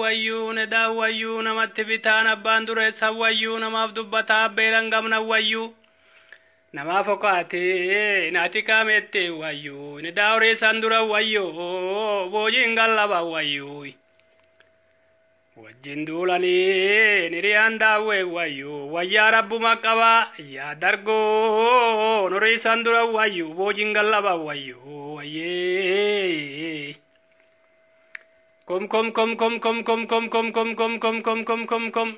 wayyuu nedaa wayyuu namatti bitaan abbaan dureessa wayyuu namaaf dubbataa beelan gamna wayyuu namaaf okaatee naati kaamette wayyuu nedaa horii san dura wayyuu boojiin gallaba wayyuu wajjin duulanii hiriyaan daawwee wayyuu wayyaa rabbuma qabaa yaa dargoo horii san dura wayyuu boojiin gallaba wayyuu wayyee. Kom kom kom kom kom kom kom kom kom kom kom kom kom kom kom.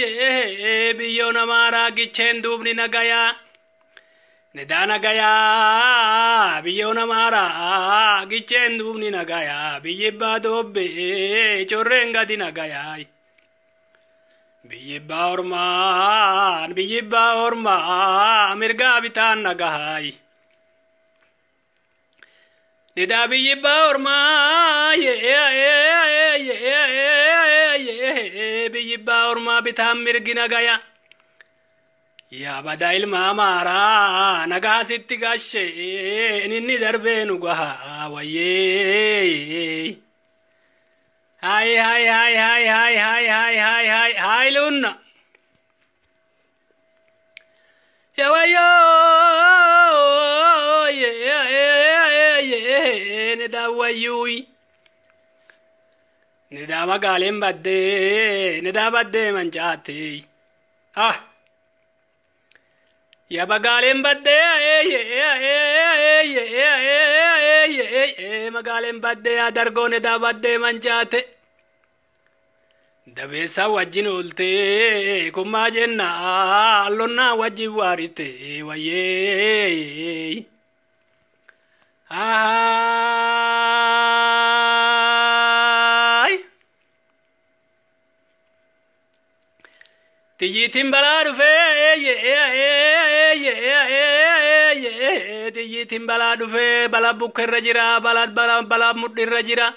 Yawayyoo biyyoon amaaraa gicheen duubni nagayaa. Nedaa nagayaa biyyoon amaaraa gicheen duubni nagayaa biyyi abbaa doobbee correen gadi nagayaa. Biyyi abbaa ormaa biyyi abbaa ormaa mirgaa bitaan nagahaay. Nidaa biyyi abbaa ormaa biyyi abbaa ormaa bitaan mirgi nagaya. Yaa badaa ilma amaaraa nagaa sitti gashee inni darbee nu gahaa wayyee. Hai hai hai hai hai hai hai hai hai hai lunna. Yawayyoo nidaa wayyuuyi. Nidaa magaaleen baddee nidaa baddee mancaate. Ah. Ya magaaleen baddee magaaleen baddee yaa dargoo nidaa baddee mancaate. Dabeessa wajjin ooltee kummaa jenna allonnaa wajjin waarite wayyee. Haay. Xiyyiitiin balaa dhufee xiyyiitiin balaa dhufee balaa bukkeerra jira balaa balaa mudhiirra jira.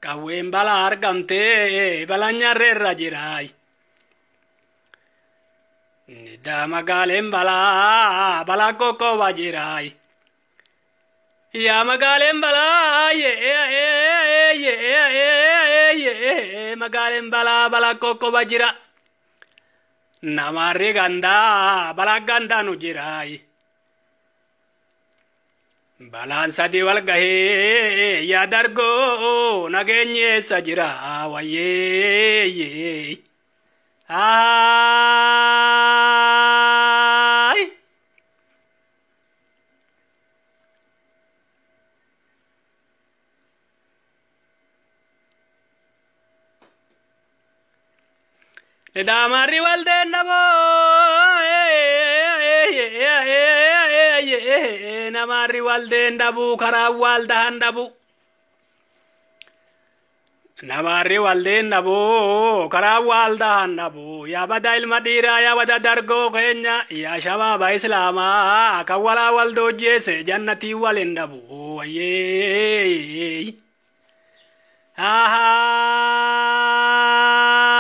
Qawween balaa argamtee balaa nyaarreerra jira. Nidaa magaaleen balaa balaa qoqqoobaa jira. Yaa magaaleen balaa magaaleen balaa balaa qoqqoobaa jira. Namarri gandaa balaa gandaa nu jira. Balaan sadii wal gahee yaa dargoo nageenyi eessa jira wayyee. Haay. Nidaamarri waldeen dhaboo namarri waldeen dhabuu karaa waldahan dhabuu. Namarri waldeen dhabuu karaa waldahan dhabuu yaa bada ilma dhiiraa yaa bada dargoo keenya yaa shabaaba islaamaa kan walaa waldojjeese jannatii waliin dhabuu wayyee. Haay.